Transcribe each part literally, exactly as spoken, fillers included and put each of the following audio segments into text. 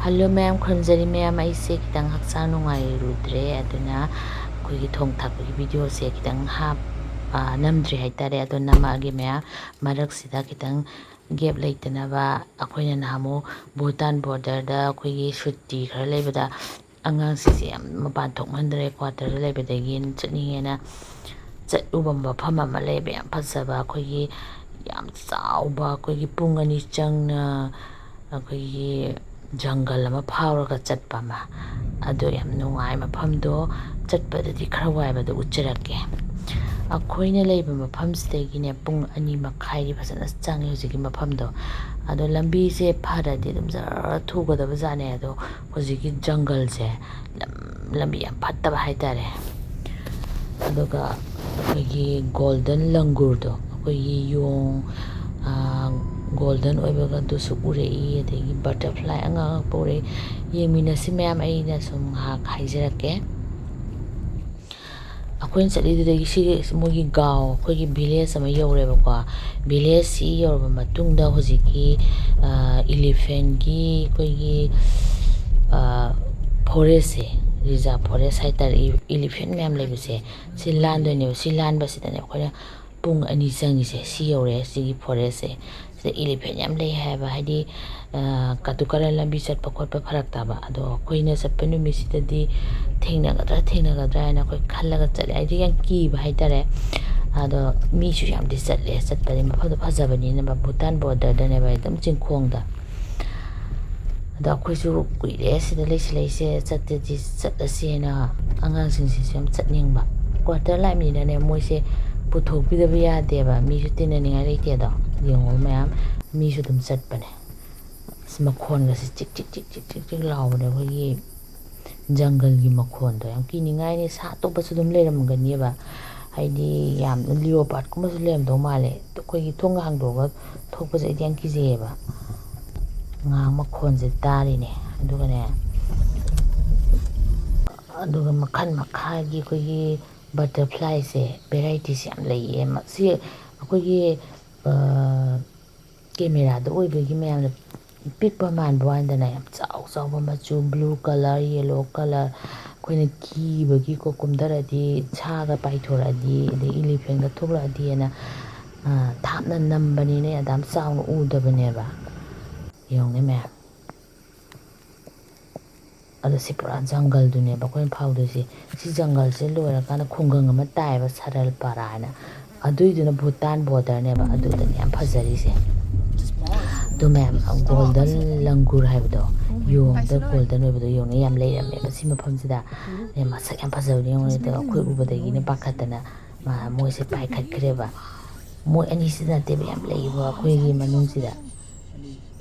Hello ꯃꯌꯥꯝ, ꯈꯨꯔꯨꯝꯖꯔꯤ ꯃꯌꯥꯝ꯫ ꯑꯩꯁꯦ ꯈꯤꯇꯪ ꯍꯛꯆꯥꯡ ꯅꯨꯡꯉꯥꯏꯔꯨꯗ꯭ꯔꯦ, ꯑꯗꯨꯅ ꯑꯩꯈꯣꯏꯒꯤ ꯊꯣꯡ ꯊꯥꯛꯄꯒꯤ ꯚꯤꯗꯤꯑꯣꯁꯦ ꯈꯤꯇꯪ ꯍꯥꯞ-, ꯑ, ꯅꯝꯗ꯭ꯔꯤ ꯍꯥꯏꯇꯥꯔꯦ꯫ ꯑꯗꯣ ꯅꯝꯃꯛꯑꯒꯦ ꯃꯌꯥꯝ꯫ ꯃꯔꯛꯁꯤꯗ ꯈꯤꯇꯪ ꯒꯦꯞ ꯂꯩꯇꯅꯕ꯫ ꯑꯩꯈꯣꯏꯅ ꯅꯍꯥꯟꯃꯨꯛ ꯚꯨꯇꯥꯟ ꯕꯣꯔꯗꯔꯗ ꯑꯩꯈꯣꯏꯒꯤ ꯁꯨꯇꯤ ꯈꯔ ꯂꯩꯕꯗ ꯑꯉꯥꯡꯁꯤꯡꯁꯦ ꯌꯥꯝ ꯃꯄꯥꯟ ꯊꯣꯛꯍꯟꯗ꯭ꯔꯦ, ꯀ꯭ꯋꯥꯇꯔꯗ ꯂꯩꯕꯗꯒꯤ ꯆꯠꯅꯤꯡꯉꯦꯅ ꯆꯠꯂꯨꯕ ꯃꯐꯝ ꯑꯃ ꯂꯩꯌꯦꯕ, ꯌꯥꯝ ꯐꯖꯕ, ꯑꯩꯈꯣꯏꯒꯤ ꯌꯥꯝ ꯆꯥꯎꯕ, ꯑꯩꯈꯣꯏꯒꯤ ꯄꯨꯡ ꯑꯅꯤ ꯆꯪꯅ ꯑꯩꯈꯣꯏꯒꯤ ꯖꯪꯒꯜ ꯑꯃ ꯐꯥꯎꯔꯒ ꯆꯠꯄ ꯑꯃ꯫ ꯑꯗꯣ ꯌꯥꯝ ꯅꯨꯡꯉꯥꯏ ꯃꯐꯝꯗꯣ, ꯆꯠꯄꯗꯗꯤ ꯈꯔ ꯋꯥꯏꯕꯗꯣ ꯎꯠꯆꯔꯛꯀꯦ꯫ ꯑꯩꯈꯣꯏꯅ ꯂꯩꯕ ꯃꯐꯝꯁꯤꯗꯒꯤꯅꯦ ꯄꯨꯡ ꯑꯅꯤ ꯃꯈꯥꯏꯗꯤ ꯐꯖꯅ ꯆꯪꯉꯦ ꯍꯧꯖꯤꯛꯀꯤ ꯃꯐꯝꯗꯣ꯫ ꯑꯗꯣ ꯂꯝꯕꯤꯁꯦ ꯐꯔꯗꯤ ꯑꯗꯨꯝ ꯖꯔ ꯊꯨꯒꯗꯕ ꯖꯥꯠꯅꯦ꯫ ꯑꯗꯣ ꯍꯧꯖꯤꯛꯀꯤ ꯖꯪꯒꯜꯁꯦ ꯂꯝ-, ꯂꯝꯕꯤ ꯌꯥꯝ ꯐꯠꯇꯕ ꯍꯥꯏꯇꯥꯔꯦ꯫ ꯑꯗꯨꯒ ꯑꯩꯈꯣꯏꯒꯤ ꯒꯣꯜꯗꯟ ꯂꯪꯒꯨꯔꯗꯣ, ꯑꯩꯈꯣꯏꯒꯤ ꯌꯣꯡ, ꯑꯥ, ꯒꯣꯜꯗꯟ ꯑꯣꯏꯕꯒ ꯑꯗꯨꯁꯨ ꯎꯔꯛꯏ, ꯑꯗꯒꯤ ꯕꯇꯔꯐ꯭ꯂꯥꯏ ꯑꯉꯥꯡ ꯑꯉꯛꯄ ꯎꯔꯛꯏ꯫ ꯌꯦꯡꯃꯤꯟꯅꯁꯤ ꯃꯌꯥꯝ, ꯑꯩꯅ ꯁꯨꯝ ꯉꯥꯏꯍꯥꯛ ꯍꯥꯏꯖꯔꯛꯀꯦ꯫ ꯑꯩꯈꯣꯏꯅ ꯆꯠꯂꯤꯗꯨꯗꯒꯤ ꯁꯤꯒꯤ ꯃꯣꯏꯒꯤ ꯒꯥꯎ, ꯑꯩꯈꯣꯏꯒꯤ ꯚꯤꯂꯦꯖ ꯑꯃ ꯌꯧꯔꯦꯕꯀꯣ꯫ ꯚꯤꯂꯦꯖꯁꯤ ꯌꯧꯔꯕ ꯃꯇꯨꯡꯗ ꯍꯧꯖꯤꯛꯀꯤ, ꯑ, ꯏꯂꯤꯐꯦꯟꯒꯤ ꯑꯩꯈꯣꯏꯒꯤ, ꯑ, ꯐꯣꯔꯦꯁꯁꯦ, ꯔꯤꯖꯥꯔꯚ ꯐꯣꯔꯦꯁ ꯍꯥꯏꯇꯥꯔꯦ, ꯏ-, ꯏꯂꯤꯐꯦꯟ ꯃꯌꯥꯝ ꯂꯩꯕꯁꯦ, ꯁꯤ ꯂꯥꯟꯗꯣꯏꯅꯦꯕ꯫ ꯁꯤ ꯂꯥꯟꯕꯁꯤꯗꯅꯦ ꯑꯩꯈꯣꯏꯅ ꯄꯨꯡ ꯑꯅꯤ ꯆꯪꯉꯤꯁꯦ꯫ ꯁꯤ ꯌꯧꯔꯦ, ꯁꯤꯒꯤ ꯐꯣꯔꯦꯁꯁꯦ꯫ ꯁꯤꯗ ꯏꯂꯤꯐꯦꯟ ꯌꯥꯝ ꯂꯩ ꯍꯥꯏꯕ, ꯍꯥꯏꯗꯤ, ꯑ, ꯀꯥꯇꯨ ꯀꯥꯔꯟ ꯂꯝꯕꯤ ꯆꯠꯄ ꯈꯣꯠꯄ ꯐꯔꯛ ꯇꯥꯕ꯫ ꯑꯗꯣ ꯑꯩꯈꯣꯏꯅ ꯆꯠꯄ ꯅꯨꯃꯤꯠꯁꯤꯗꯗꯤ ꯊꯦꯡꯅꯒꯗ꯭ꯔꯥ, ꯊꯦꯡꯅꯒꯗ꯭ꯔꯥ ꯍꯥꯏꯅ ꯑꯩꯈꯣꯏ ꯈꯜꯂꯒ ꯆꯠꯂꯦ꯫ ꯑꯩꯗꯤ ꯌꯥꯝ ꯀꯤꯕ ꯍꯥꯏꯇꯥꯔꯦ꯫ ꯑꯗꯣ ꯃꯤꯁꯨ ꯌꯥꯝꯗꯤ ꯆꯠꯂꯦ꯫ ꯆꯠꯄꯗꯤ ꯃꯐꯝꯗꯣ ꯐꯖꯕꯅꯤꯅ, ꯚꯨꯇꯥꯟ ꯕꯣꯔꯗꯔꯗꯅꯦꯕ, ꯑꯗꯨꯝ ꯆꯤꯡꯈꯣꯡꯗ꯫ ꯑꯗꯣ ꯑꯩꯈꯣꯏꯁꯨ ꯀꯨꯏꯔꯦ ꯁꯤꯗ ꯂꯩꯁꯤꯜꯂꯛꯏꯁꯦ, ꯆꯠꯇꯗꯤ ꯆꯠꯂꯁꯦꯅ ꯑꯉꯥꯡꯁꯤꯡꯁꯤꯁꯨ ꯌꯥꯝ ꯆꯠꯅꯤꯡꯕ꯫ ꯀ꯭ꯋꯥꯇꯔ ꯂꯥꯏꯐꯅꯤꯅꯅꯦ, ꯃꯣꯏꯁꯦ ꯄꯨꯊꯣꯛꯄꯤꯗꯕ ꯌꯥꯗꯦꯕ, ꯃꯤꯁꯨ ꯇꯤꯟꯅꯅꯤꯡꯉꯥꯏ ꯂꯩꯇꯦꯗꯣ꯫ ꯌꯦꯡꯉꯣ ꯃꯌꯥꯝ, ꯃꯤꯁꯨ ꯑꯗꯨꯝ ꯆꯠꯄꯅꯦ꯫ ꯑꯁ, ꯃꯈꯣꯟꯒꯁꯦ ꯆꯤꯛ ꯆꯤꯛ ꯆꯤꯛ ꯆꯤꯛ ꯆꯤꯛ ꯆꯤꯛ ꯂꯥꯎꯕꯅꯦ, ꯑꯩꯈꯣꯏꯒꯤ ꯖꯪꯒꯜꯒꯤ ꯃꯈꯣꯟꯗꯣ꯫ ꯌꯥꯝ ꯀꯤꯅꯤꯡꯉꯥꯏꯅꯤ꯫ ꯁꯥ ꯑꯇꯣꯞꯄꯁꯨ ꯑꯗꯨꯝ ꯂꯩꯔꯝꯒꯅꯦꯕ, ꯍꯥꯏꯗꯤ ꯌꯥꯝꯅ ꯂꯤꯑꯣꯄꯥꯔꯠꯀꯨꯝꯕꯁꯨ ꯂꯩꯔꯝꯗꯧ ꯃꯥꯜꯂꯦ꯫ ꯑꯩꯈꯣꯏꯒꯤ ꯊꯣꯡꯒ ꯍꯥꯡꯗꯣꯛꯑꯒ ꯊꯣꯛꯄꯁꯦ ꯑꯩꯗꯤ ꯌꯥꯝ ꯀꯤꯖꯩꯌꯦꯕ꯫ ꯉꯥ ꯃꯈꯣꯟꯁꯦ ꯇꯥꯔꯤꯅꯦ꯫ ꯑꯗꯨꯒꯅꯦ, ꯑꯗꯨꯒ ꯃꯈꯜ ꯃꯈꯥꯒꯤ ꯑꯩꯈꯣꯏꯒꯤ ꯕꯇꯔꯐ꯭ꯂꯥꯏꯁꯦ, ꯚꯦꯔꯥꯏꯇꯤꯁꯦ ꯌꯥꯝ ꯂꯩꯌꯦ꯫ ꯃꯁꯤ ꯑꯩꯈꯣꯏꯒꯤ, ꯑ, ꯀꯦꯃꯦꯔꯥꯗ ꯑꯣꯏꯕꯒꯤ ꯃꯌꯥꯝꯅ ꯄꯤꯛꯄ ꯃꯥꯟꯕ ꯋꯥꯅꯤꯗꯅ ꯌꯥꯝ ꯆꯥꯎ ꯆꯥꯎꯕ ꯃꯆꯨ, blue colour, yellow colour, ꯑꯩꯈꯣꯏꯅ ꯀꯤꯕꯒꯤꯀꯣ, ꯀꯨꯝꯊꯔꯗꯤ ꯁꯥꯒ ꯄꯥꯏꯊꯣꯔꯛꯑꯗꯤ, ꯑꯗꯩ elephantꯒ ꯊꯣꯛꯂꯛꯑꯗꯤꯅ, ꯑ, ꯊꯥꯞꯅ ꯅꯝꯕꯅꯤꯅ ꯑꯗꯥꯝ ꯆꯥꯎꯅ ꯎꯗꯕꯅꯦꯕ꯫ ꯌꯦꯡꯉꯨꯅꯦ ꯃꯌꯥꯝ꯫ ꯑꯗꯣ ꯁꯤ ꯄꯨꯔꯥ ꯖꯪꯒꯜꯗꯨꯅꯦꯕ ꯑꯩꯈꯣꯏꯅ ꯐꯥꯎꯗꯣꯏꯁꯦ꯫ ꯁꯤ ꯖꯪꯒꯜꯁꯦ ꯂꯣꯏꯔꯀꯥꯟꯗ ꯈꯨꯡꯒꯪ ꯑꯃ ꯇꯥꯏꯌꯦꯕ, ꯁꯔꯜ ꯄꯥꯔꯥ ꯍꯥꯏꯅ꯫ ꯑꯗꯨꯏꯗꯨꯅ ꯚꯨꯇꯥꯟ borderꯅꯦꯕ꯫ ꯑꯗꯨꯗꯅꯦ ꯌꯥꯝ ꯐꯖꯔꯤꯁꯦ꯫ ꯑꯗꯨ ꯃꯌꯥꯝ, golden langur ꯍꯥꯏꯕꯗꯣ, ꯌꯣꯡꯗ golden ꯑꯣꯏꯕꯗꯣ, ꯌꯣꯡꯅ ꯌꯥꯝ ꯂꯩꯔꯝꯃꯦꯕ ꯁꯤ ꯃꯐꯝꯁꯤꯗ꯫ ꯑꯗꯩ ꯃꯁꯛ ꯌꯥꯝ ꯐꯖꯕꯅꯤ ꯌꯦꯡꯉꯨꯅꯦ꯫ ꯑꯗꯣ ꯑꯩꯈꯣꯏ ꯎꯕꯗꯒꯤꯅꯦ ꯄꯥꯈꯠꯇꯅ ꯃꯥ, ꯃꯣꯏꯁꯦ ꯄꯥꯏꯈꯠꯈ꯭ꯔꯦꯕ꯫ ꯃꯣꯏ ꯑꯅꯤꯁꯤꯗ ꯅꯠꯇꯦꯕ ꯌꯥꯝ ꯂꯩꯕ ꯑꯩꯈꯣꯏꯒꯤ ꯃꯅꯨꯡꯁꯤꯗ꯫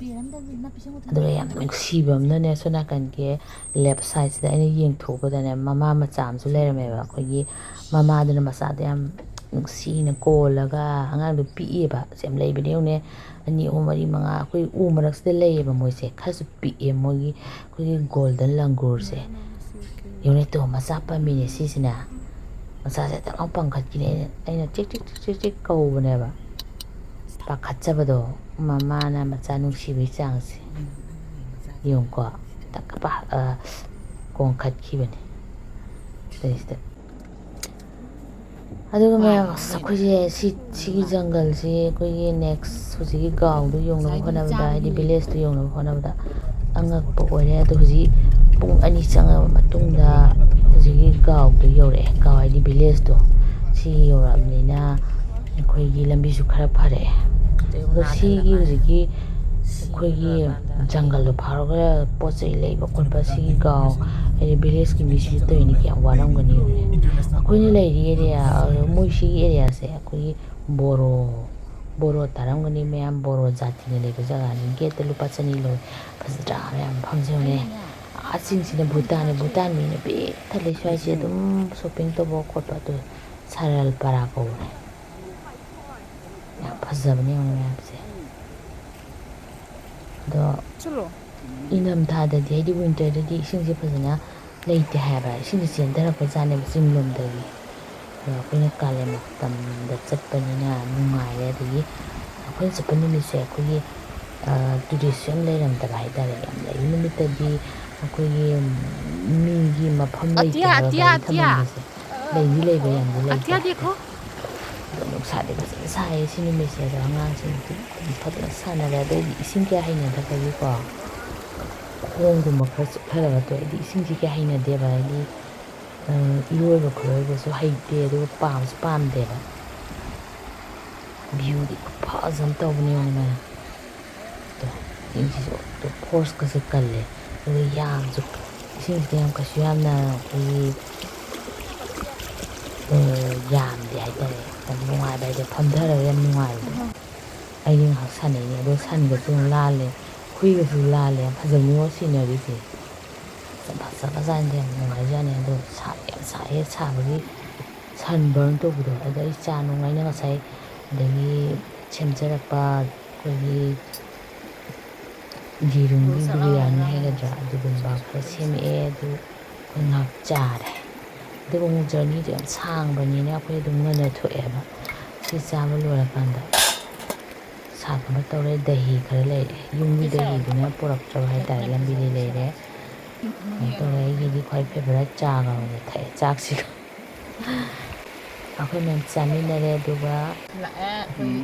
ꯑꯗꯨꯒ ꯌꯥꯝ ꯅꯨꯡꯁꯤꯕ ꯑꯃꯅꯅꯦ, ꯁꯣꯝ ꯅꯥꯀꯟꯒꯤ left sideꯁꯤꯗ ꯑꯩꯅ ꯌꯦꯡꯊꯣꯛꯄꯗꯅꯦ, ꯃꯃꯥ ꯃꯆꯥ ꯑꯃꯁꯨ ꯂꯩꯔꯝꯃꯦꯕ꯫ ꯑꯩꯈꯣꯏꯒꯤ ꯃꯃꯥꯗꯨꯅ ꯃꯆꯥꯗꯣ ꯌꯥꯝ ꯅꯨꯡꯁꯤꯅ ꯀꯣꯜꯂꯒ, ꯑꯉꯥꯡꯗꯣ ꯄꯤꯛꯏꯕ꯫ ꯑꯁ, ꯌꯥꯝ ꯂꯩꯕꯅꯦ ꯌꯦꯡꯉꯨꯅꯦ, ꯑꯅꯤ, ꯑꯍꯨꯝ, ꯃꯔꯤ, ꯃꯉꯥ, ꯑꯩꯈꯣꯏ ꯎ ꯃꯔꯛꯁꯤꯗ ꯂꯩꯌꯦꯕ ꯃꯣꯏꯁꯦ꯫ ꯈꯔꯁꯨ ꯄꯤꯛꯑꯦ ꯃꯣꯏꯒꯤ, ꯑꯩꯈꯣꯏꯒꯤ golden langurꯁꯦ꯫ ꯌꯦꯡꯉꯨꯅꯦ ꯇꯣ, ꯃꯆꯥ ꯄꯝꯃꯤꯅꯦ ꯁꯤꯁꯤꯅ꯫ ꯃꯆꯥꯁꯦ ꯍꯦꯛꯇ ꯂꯥꯎ ꯄꯝꯈꯠꯈꯤꯅꯦ꯫ ꯑꯩꯅ, ꯑꯩꯅ ꯆꯤꯛ ꯆꯤꯛ ꯆꯤꯛ ꯆꯤꯛ ꯆꯤꯛ ꯀꯧꯕꯅꯦꯕ꯫ ꯄꯥꯈꯠꯆꯕꯗꯣ, ꯃꯃꯥꯅ ꯃꯆꯥ ꯅꯨꯡꯁꯤꯕꯒꯤ ꯆꯥꯡꯁꯦ꯫ ꯌꯦꯡꯉꯨꯀꯣ, ꯇꯛ ꯄꯥ-, ꯑ, ꯀꯣꯡꯈꯠꯈꯤꯕꯅꯦ꯫ ꯁꯤꯗꯩꯁꯤꯗ꯫ ꯑꯗꯨꯒ ꯃꯌꯥꯝ, ꯑꯁ, ꯑꯩꯈꯣꯏꯁꯦ ꯁꯤ, ꯁꯤꯒꯤ ꯖꯪꯒꯜꯁꯤ ꯑꯩꯈꯣꯏꯒꯤ next ꯍꯧꯖꯤꯛꯀꯤ ꯒꯥꯎꯗꯨ ꯌꯧꯅꯕ ꯍꯣꯠꯅꯕꯗ, ꯍꯥꯏꯗꯤ villageꯇꯨ ꯌꯧꯅꯕ ꯍꯣꯠꯅꯕꯗ ꯑꯉꯛꯄ ꯑꯣꯏꯔꯦ꯫ ꯑꯗꯣ ꯍꯧꯖꯤꯛ ꯄꯨꯡ ꯑꯅꯤ ꯆꯪꯉꯕ ꯃꯇꯨꯡꯗ ꯍꯧꯖꯤꯛꯀꯤ ꯒꯥꯎꯗꯨ ꯌꯧꯔꯛꯑꯦ꯫ ꯒꯥꯎ ꯍꯥꯏꯗꯤ villageꯇꯣ, ꯁꯤ ꯌꯧꯔꯛꯑꯕꯅꯤꯅ ꯑꯩꯈꯣꯏꯒꯤ ꯂꯝꯕꯤꯁꯨ ꯈꯔ ꯐꯔꯛꯑꯦ꯫ ꯑꯗꯣ ꯁꯤꯒꯤ ꯍꯧꯖꯤꯛꯀꯤ ꯑꯩꯈꯣꯏꯒꯤ ꯖꯪꯒꯜꯗꯣ ꯐꯥꯎꯔꯒ ꯄꯣꯠ ꯆꯩ ꯂꯩꯕ ꯈꯣꯠꯄ, ꯁꯤꯒꯤ ꯒꯥꯎ ꯍꯥꯏꯗꯤ villageꯀꯤ ꯃꯤꯁꯤꯡꯁꯤ ꯇꯧꯔꯤꯅꯤ, ꯀꯌꯥꯝ ꯋꯥꯔꯝꯒꯅꯤ ꯌꯦꯡꯉꯨꯅꯦ꯫ ꯑꯩꯈꯣꯏꯅ ꯂꯩꯔꯤ area, ꯃꯣꯏ ꯁꯤꯒꯤ areaꯁꯦ ꯑꯩꯈꯣꯏꯒꯤ ꯕꯣꯔꯣ, ꯕꯣꯔꯣ ꯇꯥꯔꯝꯒꯅꯤ ꯃꯌꯥꯝ, ꯕꯣꯔꯣ ꯖꯥꯇꯤꯅ ꯂꯩꯕ ꯖꯒꯥꯅꯤ꯫ Gateꯇ ꯂꯨꯄꯥ ꯆꯅꯤ ꯂꯧꯏ꯫ ꯐꯖꯗ꯭ꯔꯥ ꯃꯌꯥꯝ ꯃꯐꯝꯁꯦ ꯌꯦꯡꯉꯨꯅꯦ꯫ ꯑꯥ ꯆꯤꯡꯁꯤꯅ ꯚꯨꯇꯥꯟꯅꯦ, ꯚꯨꯇꯥꯟ ꯃꯤꯅ ꯄꯤꯛ ꯊꯜꯂꯦ ꯁ꯭ꯋꯥꯏꯁꯦ ꯑꯗꯨꯝ shopping ꯇꯧꯕ ꯈꯣꯠꯄ꯫ ꯑꯗꯨ ꯁꯔꯜ ꯄꯔꯥ ꯀꯧꯕꯅꯦ꯫ ꯌꯥꯝ ꯐꯖꯕꯅꯦ ꯌꯦꯡꯉꯨꯅꯦ ꯃꯌꯥꯝꯁꯦ꯫ ꯑꯗꯣ ꯏꯪꯊꯝꯊꯥꯗꯗꯤ, ꯍꯥꯏꯗꯤ winterꯗꯗꯤ ꯏꯁꯤꯡꯁꯦ ꯐꯖꯅ ꯂꯩꯇꯦ ꯍꯥꯏꯕ, ꯏꯁꯤꯡꯁꯦ ꯆꯦꯟꯊꯔꯛꯄ ꯖꯥꯠꯅꯦꯕ ꯆꯤꯡꯂꯣꯝꯗꯒꯤ꯫ ꯑꯗꯣ ꯑꯩꯈꯣꯏꯅ ꯀꯥꯂꯦꯟ ꯃꯇꯝꯗ ꯆꯠꯄꯅꯤꯅ ꯅꯨꯡꯉꯥꯏꯔꯦ꯫ ꯑꯗꯒꯤ ꯑꯩꯈꯣꯏꯅ ꯆꯠꯄ ꯅꯨꯃꯤꯠꯁꯦ ꯑꯩꯈꯣꯏꯒꯤ ꯇꯨꯔꯤꯁꯁꯨ ꯌꯥꯝ ꯂꯩꯔꯝꯗꯕ ꯍꯥꯏꯇꯥꯔꯦ꯫ ꯌꯥꯝ ꯂꯩꯕ ꯅꯨꯃꯤꯠꯇꯗꯤ ꯑꯩꯈꯣꯏꯒꯤ ꯃꯤꯒꯤ ꯃꯐꯝ ꯂꯩꯇꯦ ꯑꯇꯤꯌꯥ, ꯍꯥꯏꯕ ꯑꯇꯤꯌꯥ, ꯒꯥꯔꯤ ꯑꯇꯤꯌꯥ꯫ ꯊꯝꯐꯝꯒꯁꯦ꯫ ꯂꯩꯗꯤ ꯂꯩꯕ, ꯌꯥꯝꯗꯤ ꯂꯩꯇꯦ꯫ ꯑꯇꯤꯌꯥ ꯗꯦꯈꯣ꯫ ꯑꯗꯣ ꯅꯨꯡꯁꯥꯗꯤ ꯐꯖꯅ ꯁꯥꯏꯌꯦ ꯁꯤ ꯅꯨꯃꯤꯠꯁꯦ꯫ ꯑꯗꯣ ꯑꯉꯥꯡꯁꯤꯡ ꯑꯗꯨꯝ ꯐꯖꯅ ꯁꯥꯟꯅꯔꯦ꯫ ꯑꯗꯩꯗꯤ ꯏꯁꯤꯡ ꯀꯌꯥ ꯍꯩꯅꯗꯕꯒꯤꯀꯣ, ꯈꯣꯡꯒꯨꯝꯕ ꯈꯔ ꯆꯣꯠꯊꯔꯒ ꯇꯣꯛꯑꯦ꯫ ꯑꯩꯗꯤ ꯏꯁꯤꯡꯁꯦ ꯀꯌꯥ ꯍꯩꯅꯗꯦꯕ꯫ ꯍꯥꯏꯗꯤ, ꯑ, ꯏꯔꯣꯏꯕ ꯈꯣꯠꯂꯣꯏꯕꯁꯨ ꯍꯩꯇꯦ, ꯑꯗꯨꯒ ꯄꯥꯝꯁꯨ ꯄꯥꯝꯗꯦꯕ꯫ ꯚ꯭ꯌꯨꯗꯤ ꯈꯨꯐꯖ ꯑꯃ ꯇꯧꯕꯅꯦ, ꯌꯦꯡꯉꯨꯅꯦ꯫ ꯑꯗꯣ ꯏꯁꯤꯡꯁꯤꯁꯨ ꯑꯗꯨꯝ ꯐꯣꯔꯁꯀꯁꯦ ꯀꯜꯂꯦ꯫ ꯑꯗꯨꯒ ꯌꯥꯝꯁꯨ, ꯏꯁꯤꯡꯁꯤꯗ ꯌꯥꯝ ꯀꯩꯁꯨ ꯌꯥꯝꯅ ꯑꯩꯈꯣꯏꯒꯤ, ꯑ, ꯌꯥꯝꯗꯦ ꯍꯥꯏꯇꯥꯔꯦ꯫ ꯌꯥꯝ ꯅꯨꯡꯉꯥꯏꯕ ꯍꯥꯏꯗꯤ ꯐꯝꯊꯔꯒ ꯌꯥꯝ ꯅꯨꯡꯉꯥꯏꯕꯗꯣ꯫ ꯑꯩꯗꯤ ꯉꯥꯏꯍꯥꯛ ꯁꯥꯟꯅꯩꯅꯦ꯫ ꯑꯗꯣ ꯁꯟꯒꯁꯨ ꯑꯃꯨꯛ ꯂꯥꯜꯂꯦ, ꯍꯨꯏꯒꯁꯨ ꯂꯥꯜꯂꯦ꯫ ꯌꯥꯝ ꯐꯖꯕꯅꯤꯉꯣ ꯁꯤꯅꯔꯤꯁꯦ꯫ ꯌꯥꯝ ꯐꯖꯈ꯭ꯔꯖꯥꯠꯅꯤꯗ, ꯌꯥꯝ ꯅꯨꯡꯉꯥꯏꯖꯥꯠꯅꯤ꯫ ꯑꯗꯣ ꯁꯥ-, ꯌꯥꯝ ꯁꯥꯏꯌꯦ, ꯁꯥꯕꯒꯤ ꯁꯟ ꯕꯔꯟ ꯇꯧꯕꯗꯣ꯫ ꯑꯗꯣ ꯑꯩ ꯆꯥ ꯅꯨꯡ ꯑꯩꯅ ꯉꯁꯥꯏ ꯑꯗꯒꯤ ꯁꯦꯝꯖꯔꯛꯄ ꯑꯩꯈꯣꯏꯒꯤ ꯌꯦꯔꯨꯝꯒꯤ ꯕꯤꯔꯌꯥꯅꯤ ꯍꯥꯏꯒꯗ꯭ꯔꯥ, ꯑꯗꯨꯒꯨꯝꯕ ꯈꯔ ꯁꯦꯝꯃꯛꯑꯦ꯫ ꯑꯗꯨ ꯑꯩꯈꯣꯏ ꯉꯥꯏꯍꯥꯛ ꯆꯥꯔꯦ꯫ ꯑꯗꯨꯒ ꯑꯃꯨꯛ ꯖꯔꯅꯤꯗꯣ ꯌꯥꯝ ꯁꯥꯡꯕꯅꯤꯅ ꯑꯩꯈꯣꯏ ꯑꯗꯨꯝ ꯉꯟꯅ ꯊꯣꯛꯑꯦꯕ꯫ ꯁꯤ ꯆꯥꯕ ꯂꯣꯏꯔꯀꯥꯟꯗ ꯁꯥ ꯈꯔ ꯇꯧꯔꯦ, ꯗꯍꯤ ꯈꯔ ꯂꯩꯔꯦ꯫ ꯌꯨꯝꯒꯤ ꯗꯍꯤꯗꯨꯅ ꯄꯨꯔꯛꯇ꯭ꯔꯕ ꯍꯥꯏꯇꯥꯔꯦ, ꯂꯝꯕꯤꯗ ꯂꯩꯔꯦ꯫ ꯀꯩꯅꯣ ꯇꯧꯔꯦ, ꯑꯩꯒꯤꯗꯤ ꯈ꯭ꯋꯥꯏ ꯐꯦꯚꯔꯥꯏꯠ ꯆꯥꯒ ꯑꯣꯏꯅ ꯊꯛꯑꯦ, ꯆꯥꯛꯁꯤꯒ꯫ ꯑꯩꯈꯣꯏ ꯃꯌꯥꯝ ꯆꯥꯃꯤꯟꯅꯔꯦ꯫ ꯑꯗꯨꯒ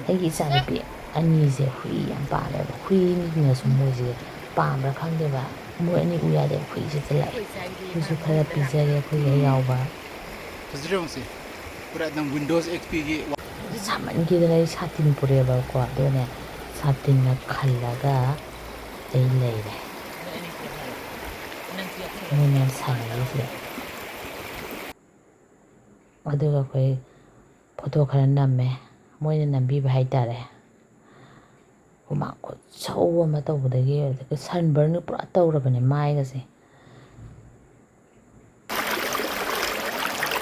ꯑꯩꯒꯤ ꯏꯆꯥꯅꯨꯄꯤ ꯑꯅꯤꯁꯦ ꯍꯨꯏ ꯌꯥꯝ ꯄꯥꯝꯃꯦꯕ꯫ ꯍꯨꯏꯅꯤꯅꯁꯨ ꯃꯣꯏꯁꯦ ꯄꯥꯝꯕ꯭ꯔꯥ ꯈꯪꯗꯦꯕ, ꯃꯣꯏ ꯑꯅꯤ ꯎ ꯌꯥꯗꯦꯕ, ꯍꯨꯏꯁꯦ ꯆꯤꯜꯂꯛꯑꯦ꯫ ꯍꯨꯏꯁꯨ ꯈꯔ ꯄꯤꯖꯔꯦ ꯑꯩꯈꯣꯏꯒꯤ ꯑꯌꯥꯎꯕ꯫ ꯐꯖꯗ꯭ꯔꯣ ꯃꯁꯤ? ꯄꯨꯔꯥ ꯅꯪ Windows X P ꯒꯤ ꯁꯥꯃꯟꯈꯤꯗꯅ ꯑꯩ ꯁꯥꯇꯤꯟ ꯄꯨꯔꯛꯑꯦꯕꯀꯣ, ꯑꯗꯨꯒꯅꯦ ꯁꯥꯇꯤꯟꯅ ꯈꯜꯂꯒ ꯑꯩ ꯂꯩꯔꯦ꯫ ꯃꯣꯏ ꯃꯌꯥꯝ ꯁꯥꯟꯅꯔꯤꯁꯦ꯫ ꯑꯗꯨꯒ ꯑꯩꯈꯣꯏ ꯐꯣꯇꯣ ꯈꯔ ꯅꯝꯃꯦ, ꯃꯣꯏꯅ ꯅꯝꯕꯤꯕ ꯍꯥꯏꯇꯥꯔꯦ꯫ ꯍꯨꯃꯥꯡ ꯈꯨꯠꯁꯧ ꯑꯃ ꯇꯧꯕꯗꯒꯤ, ꯑꯗꯒꯤ ꯁꯟꯕꯔꯟꯒ ꯄꯨꯔꯥ ꯇꯧꯔꯕꯅꯦ ꯃꯥꯏꯒꯁꯦ꯫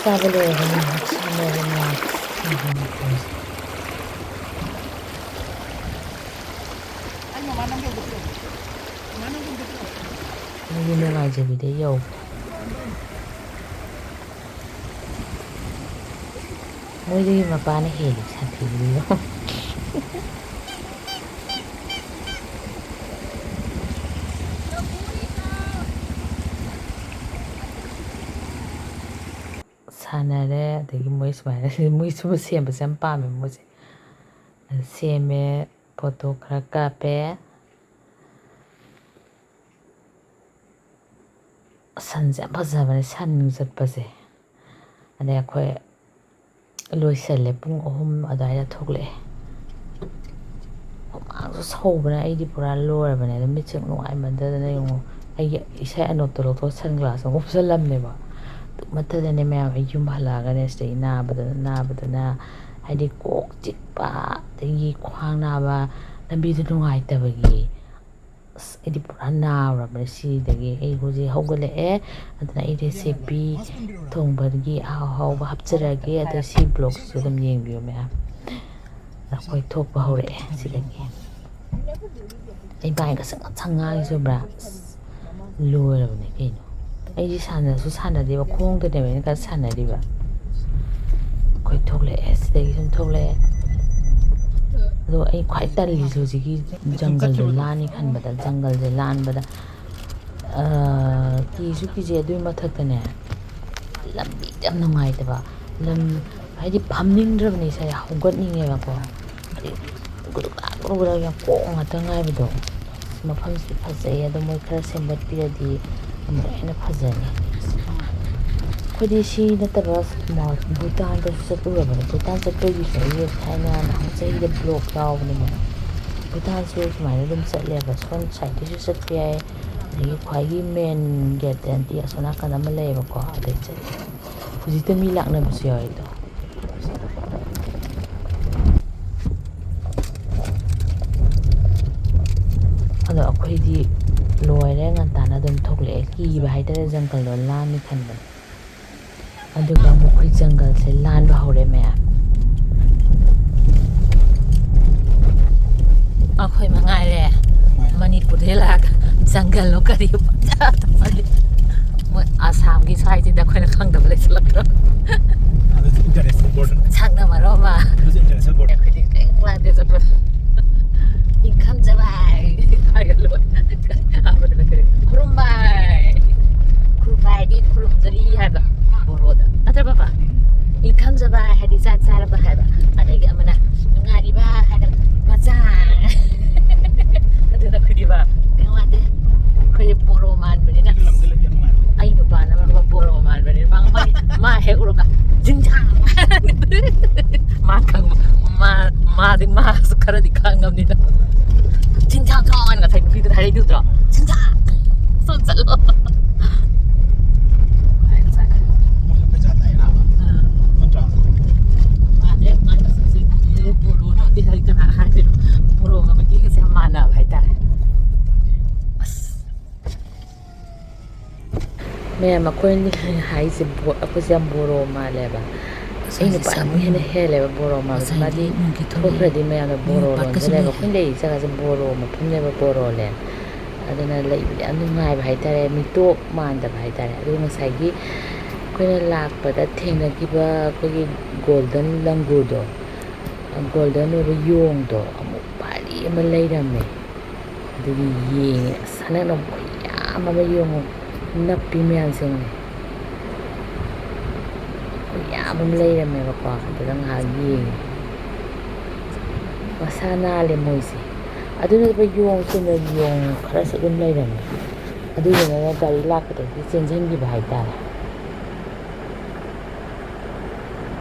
ꯆꯥꯕ ꯂꯣꯏꯔꯕꯅꯦ, ꯉꯥꯏꯍꯥꯛ ꯁꯥꯟꯅꯔꯦ, ꯉꯥꯏꯍꯥꯛ ꯁꯥꯟꯅꯔꯦ꯫ ꯑꯩꯒꯤ ꯅꯨꯡꯉꯥꯏꯖꯕꯤꯗ ꯌꯧꯈ꯭ꯔꯦ꯫ ꯃꯣꯏꯗꯒꯤ ꯃꯄꯥꯅ ꯍꯦꯜꯂꯤ ꯁꯥꯊꯤꯕꯗꯨꯁꯨ꯫ ꯁꯥꯟꯅꯔꯦ꯫ ꯑꯗꯒꯤ ꯃꯣꯏ ꯁꯨꯃꯥꯏꯅ ꯃꯣꯏ ꯁꯨꯝꯕ ꯁꯦꯝꯕꯁꯦ ꯌꯥꯝ ꯄꯥꯝꯃꯦ ꯃꯣꯏꯁꯦ꯫ ꯑꯗꯨ ꯁꯦꯝꯃꯦ, ꯐꯣꯇꯣ ꯈꯔ ꯀꯥꯞꯄꯦ꯫ ꯁꯟꯁꯦ ꯌꯥꯝ ꯐꯖꯕꯅꯦ, ꯁꯟ ꯆꯠꯄꯁꯦ꯫ ꯑꯗꯩ ꯑꯩꯈꯣꯏ ꯂꯣꯏꯁꯜꯂꯦ, ꯄꯨꯡ ꯑꯍꯨꯝ ꯑꯗꯨꯋꯥꯏꯗ ꯊꯣꯛꯂꯛꯑꯦ꯫ ꯍꯨꯃꯥꯡꯁꯨ ꯁꯧꯕꯅ ꯑꯩꯗꯤ ꯄꯨꯔꯥ ꯂꯣꯏꯔꯕꯅꯦ꯫ ꯑꯗꯣ ꯃꯤꯠꯁꯦ ꯅꯨꯡꯉꯥꯏꯃꯟꯗꯗꯅ ꯌꯦꯡꯉꯣ, ꯑꯩꯒꯤ ꯏꯁꯩ ꯑꯅꯣꯞꯇꯣ ꯂꯧꯊꯣꯛ ꯁꯟ ꯒ꯭ꯂꯥꯁ ꯑꯃꯨꯛ ꯎꯞꯁꯜꯂꯝꯃꯦꯕ꯫ ꯑꯗꯨ ꯃꯊꯛꯇꯅꯦ ꯃꯌꯥꯝ, ꯑꯩ ꯌꯨꯝ ꯍꯜꯂꯛꯑꯒꯅꯦ ꯁꯤꯗꯒꯤ ꯅꯥꯕꯗꯅ, ꯅꯥꯕꯗꯅ, ꯍꯥꯏꯗꯤ ꯀꯣꯛ ꯆꯤꯛꯄ, ꯑꯗꯒꯤ ꯈ꯭ꯋꯥꯡ ꯅꯥꯕ, ꯂꯝꯕꯤꯗꯣ ꯅꯨꯡꯉꯥꯏꯇꯕꯒꯤ꯫ ꯑꯁ, ꯑꯩꯗꯤ ꯄꯨꯔꯥ ꯅꯥꯔꯨꯔꯕꯅꯦ ꯁꯤꯗꯒꯤ꯫ ꯑꯩ ꯍꯧꯖꯤꯛ ꯍꯧꯒꯠꯂꯛꯑꯦ, ꯑꯗꯨꯅ ꯑꯩ recipe ꯊꯣꯡꯕꯒꯤ ꯑꯍꯥꯎ ꯑꯍꯥꯎꯕ ꯍꯥꯞꯆꯔꯛꯑꯒꯦ꯫ ꯑꯗꯣ ꯁꯤ vlogꯁꯤꯁꯨ ꯑꯗꯨꯝ ꯌꯦꯡꯕꯤꯌꯨ ꯃꯌꯥꯝ꯫ ꯑꯩꯈꯣꯏ ꯊꯣꯛꯄ ꯍꯧꯔꯛꯑꯦ ꯁꯤꯗꯒꯤ꯫ ꯑꯩ ꯚꯥꯏ ꯉꯁꯪ ꯉꯁꯪ ꯉꯥꯡꯉꯤꯁꯦ ꯎꯕ꯭ꯔꯥ? ꯑꯁ, ꯂꯣꯏꯔꯕꯅꯦ ꯀꯩꯅꯣ꯫ ꯑꯩꯗꯤ ꯁꯥꯟꯅꯁꯨ ꯁꯥꯟꯅꯗꯦꯕ, ꯈꯣꯡꯗꯅꯦꯕ ꯑꯩꯅ ꯈꯔ ꯁꯥꯟꯅꯔꯤꯕ꯫ ꯑꯩꯈꯣꯏ ꯊꯣꯛꯂꯛꯑꯦ, ꯁꯤꯗꯒꯤ ꯁꯨꯝ ꯊꯣꯛꯂꯛꯑꯦ꯫ ꯑꯗꯣ ꯑꯩ ꯈ꯭ꯋꯥꯏ ꯇꯜꯂꯤꯁꯦ ꯍꯧꯖꯤꯛꯀꯤ ꯖꯪꯒꯜꯗꯣ ꯂꯥꯟꯅꯤ ꯈꯟꯕꯗ, ꯖꯪꯒꯜꯁꯦ ꯂꯥꯟꯕꯗ, ꯑꯥ, ꯀꯤꯁꯨ ꯀꯤꯖꯩ꯫ ꯑꯗꯨꯒꯤ ꯃꯊꯛꯇꯅꯦ, ꯂꯝꯕꯤꯗꯤ ꯌꯥꯝ ꯅꯨꯡꯉꯥꯏꯇꯕ꯫ ꯂꯝ, ꯍꯥꯏꯗꯤ ꯐꯝꯅꯤꯡꯗ꯭ꯔꯕꯅꯦ ꯏꯁꯥꯁꯦ, ꯍꯧꯒꯠꯅꯤꯡꯉꯦꯕꯀꯣ꯫ ꯍꯥꯏꯗꯤ ꯒꯨꯗꯨꯛ ꯒꯨꯗꯨꯛ ꯒꯨꯗꯨꯛ ꯌꯥꯝ ꯀꯣꯡ ꯉꯥꯛꯇ ꯉꯥꯏꯕꯗꯣ꯫ ꯃꯐꯝꯁꯤꯗꯤ ꯐꯖꯩ, ꯑꯗꯣ ꯃꯣꯏ ꯈꯔ ꯁꯦꯝꯒꯠꯄꯤꯔꯗꯤ ꯑꯃꯨꯛ ꯍꯦꯟꯅ ꯐꯖꯅꯤ꯫ ꯑꯩꯈꯣꯏꯗꯤ ꯁꯤ ꯅꯠꯇꯕ ꯃꯥꯎ-, ꯚꯨꯇꯥꯟꯗꯁꯨ ꯆꯠꯂꯨꯔꯕꯅꯦ꯫ ꯚꯨꯇꯥꯟ ꯆꯠꯄꯒꯤꯁꯨ ꯑꯩ ꯊꯥꯏꯅ ꯅꯍꯥꯟ ꯆꯍꯤꯗ vlog ꯌꯥꯎꯕꯅꯦꯕ꯫ ꯚꯨꯇꯥꯟꯁꯨ ꯁꯨꯃꯥꯏꯅ ꯑꯗꯨꯝ ꯆꯠꯂꯦꯕ꯫ ꯁꯣꯝ sideꯇꯁꯨ ꯆꯠꯄ ꯌꯥꯏ, ꯑꯗꯒꯤ ꯈ꯭ꯋꯥꯏꯒꯤ main gateꯇꯗꯤ ꯑꯁꯣꯝ ꯅꯥꯀꯟ ꯑꯃ ꯂꯩꯌꯦꯕꯀꯣ, ꯑꯗꯩ ꯆꯠꯂꯦ꯫ ꯍꯧꯖꯤꯛꯇ ꯃꯤ ꯂꯥꯛꯅꯕꯁꯨ ꯌꯥꯎꯋꯦ ꯑꯗꯣ꯫ ꯑꯗꯣ ꯑꯩꯈꯣꯏꯗꯤ ꯂꯣꯏꯔꯦ, ꯉꯟꯇꯥꯅ ꯑꯗꯨꯝ ꯊꯣꯛꯂꯛꯑꯦ꯫ ꯀꯤꯕ ꯍꯥꯏꯇꯥꯔꯦ, ꯖꯪꯒꯜꯗꯣ ꯂꯥꯟꯅꯤ ꯈꯟꯕꯗ꯫ ꯑꯗꯨꯒ ꯑꯃꯨꯛ ꯑꯩꯈꯣꯏ ꯖꯪꯒꯜꯁꯦ ꯂꯥꯟꯕ ꯍꯧꯔꯦ ꯃꯌꯥꯝ꯫ ꯑꯩꯈꯣꯏ ꯃꯉꯥꯏꯔꯦ ꯃꯅꯤꯄꯨꯔꯗꯩ ꯂꯥꯛꯑꯒ ꯖꯪꯒꯜꯂꯣ ꯀꯔꯤꯌꯣ ꯄꯪꯆꯠꯇ ꯆꯠꯂꯤ꯫ ꯃꯣꯏ ꯑꯁꯥꯝꯒꯤ ꯁ꯭ꯋꯥꯏꯁꯤꯗ ꯑꯩꯈꯣꯏꯅ ꯈꯪꯗꯕ ꯂꯩꯁꯤꯜꯂꯛꯇ꯭ꯔꯣ? ꯑꯗꯨꯁꯨ international border꯫ ꯁꯛꯅ ꯃꯔꯣꯟ ꯑꯃ꯫ ꯑꯗꯨꯁꯨ international border꯫ ꯑꯩꯈꯣꯏꯗꯤ ꯀꯔꯤꯝ ꯋꯥꯗꯦ ꯆꯠꯄꯗ꯫ ꯏꯪꯈꯝꯖꯕꯥꯏ ꯍꯥꯏꯔꯒ ꯂꯣꯏ꯫ ꯑꯍꯥꯟꯕꯗꯅ ꯀꯔꯤ? ꯈꯨꯔꯨꯝꯕꯥꯏ꯫ ꯈꯨꯔꯨꯝꯕꯥꯏꯗꯤ ꯈꯨꯔꯨꯝꯖꯔꯤ ꯍꯥꯏꯕ ꯕꯣꯔꯣꯗ꯫ ꯅꯠꯇ꯭ꯔ ꯕꯕꯥ? ꯃꯥꯗꯤ, ꯃꯥꯁꯨ ꯈꯔꯗꯤ ꯈꯪꯉꯕꯅꯤꯅ꯫ "ꯆꯤꯟꯖꯥꯛ ꯊꯣꯡ" ꯍꯥꯏꯅ ꯉꯁꯥꯏ ꯅꯨꯄꯤꯗꯨꯗ ꯍꯥꯏꯔꯛꯏꯗꯨꯗ꯭ꯔꯣ? "ꯆꯤꯟꯖꯥꯛ! ꯁꯣꯝ ꯆꯠꯂꯣ!" ꯃꯣꯏꯁꯨ ꯄꯩꯁꯥ ꯇꯥꯏꯔꯕ? ꯑꯥ꯫ ꯅꯠꯇ꯭ꯔꯥ? ꯃꯥꯅꯦ, ꯃꯥꯅꯦ, ꯁꯤ ꯕꯣꯔꯣꯅ ꯍꯥꯏꯗꯤ ꯀꯅꯥ ꯍꯥꯏꯗꯣꯏꯅꯣ? ꯕꯣꯔꯣꯒ ꯃꯩꯇꯩꯒꯁꯦ ꯌꯥꯝ ꯃꯥꯟꯅꯕ ꯍꯥꯏꯇꯥꯔꯦ꯫ ꯑꯁ꯫ ꯃꯌꯥꯝ, ꯑꯩꯈꯣꯏꯅ ꯍꯥꯏꯁꯦ ꯕꯣ-, ꯑꯩꯈꯣꯏꯁꯦ ꯌꯥꯝ ꯕꯣꯔꯣ ꯃꯥꯜꯂꯦꯕ꯫ ꯑꯩ ꯅꯨꯄꯥꯅ ꯑꯃꯨꯛ ꯍꯦꯟꯅ ꯍꯦꯜꯂꯦꯕ ꯕꯣꯔꯣ ꯃꯥꯜꯂꯦ꯫ ꯃꯥꯗꯤ ꯊꯣꯛꯈ꯭ꯔꯗꯤ ꯃꯌꯥꯝꯅ ꯕꯣꯔꯣ ꯂꯣꯟꯁꯤꯜꯂꯦꯕ꯫ ꯑꯩꯈꯣꯏꯅ ꯂꯩꯔꯤ ꯖꯒꯥꯁꯦ ꯕꯣꯔꯣ ꯃꯐꯝꯅꯦꯕ, ꯕꯣꯔꯣ ꯂꯦꯟ꯫ ꯑꯗꯨꯅ ꯂꯩꯕꯗꯤ ꯌꯥꯝ ꯅꯨꯡꯉꯥꯏꯕ ꯍꯥꯏꯇꯥꯔꯦ, ꯃꯤꯇꯣꯞ ꯃꯥꯟꯗꯕ ꯍꯥꯏꯇꯥꯔꯦ꯫ ꯑꯗꯨꯒ ꯉꯁꯥꯏꯒꯤ ꯑꯩꯈꯣꯏꯅ ꯂꯥꯛꯄꯗ ꯊꯦꯡꯅꯈꯤꯕ ꯑꯩꯈꯣꯏꯒꯤ ꯒꯣꯜꯗꯟ ꯂꯪꯒꯨꯔꯗꯣ, ꯒꯣꯜꯗꯟ ꯑꯣꯏꯕ ꯌꯣꯡꯗꯣ ꯑꯃꯨꯛ ꯄꯥꯔꯤ ꯑꯃ ꯂꯩꯔꯝꯃꯦ꯫ ꯑꯗꯨꯒꯤ ꯌꯦꯡꯉꯦ꯫ ꯑꯁ, ꯍꯟꯗꯛꯅ ꯈꯨꯌꯥꯝ ꯑꯃ ꯌꯦꯡꯉꯣ, ꯅꯞꯄꯤ ꯃꯌꯥꯝꯁꯦ ꯌꯦꯡꯉꯣ꯫ ꯈꯨꯌꯥꯝ ꯑꯃ ꯂꯩꯔꯝꯃꯦꯕꯀꯣ, ꯑꯗꯨꯗ ꯉꯥꯏꯍꯥꯛ ꯌꯦꯡꯉꯦ꯫ ꯃꯁꯥ ꯅꯥꯜꯂꯦ ꯃꯣꯏꯁꯦ꯫ ꯑꯗꯨ ꯅꯠꯇꯕ ꯌꯣꯡ, ꯆꯨꯝꯅꯒꯤ ꯌꯣꯡ ꯈꯔꯁꯨ ꯑꯗꯨꯝ ꯂꯩꯔꯝꯃꯦ꯫ ꯑꯗꯨꯗꯨꯅ ꯒꯥꯔꯤ ꯂꯥꯛꯄꯗꯒꯤ ꯆꯦꯟꯁꯤꯟꯈꯤꯕ ꯍꯥꯏꯇꯥꯔꯦ꯫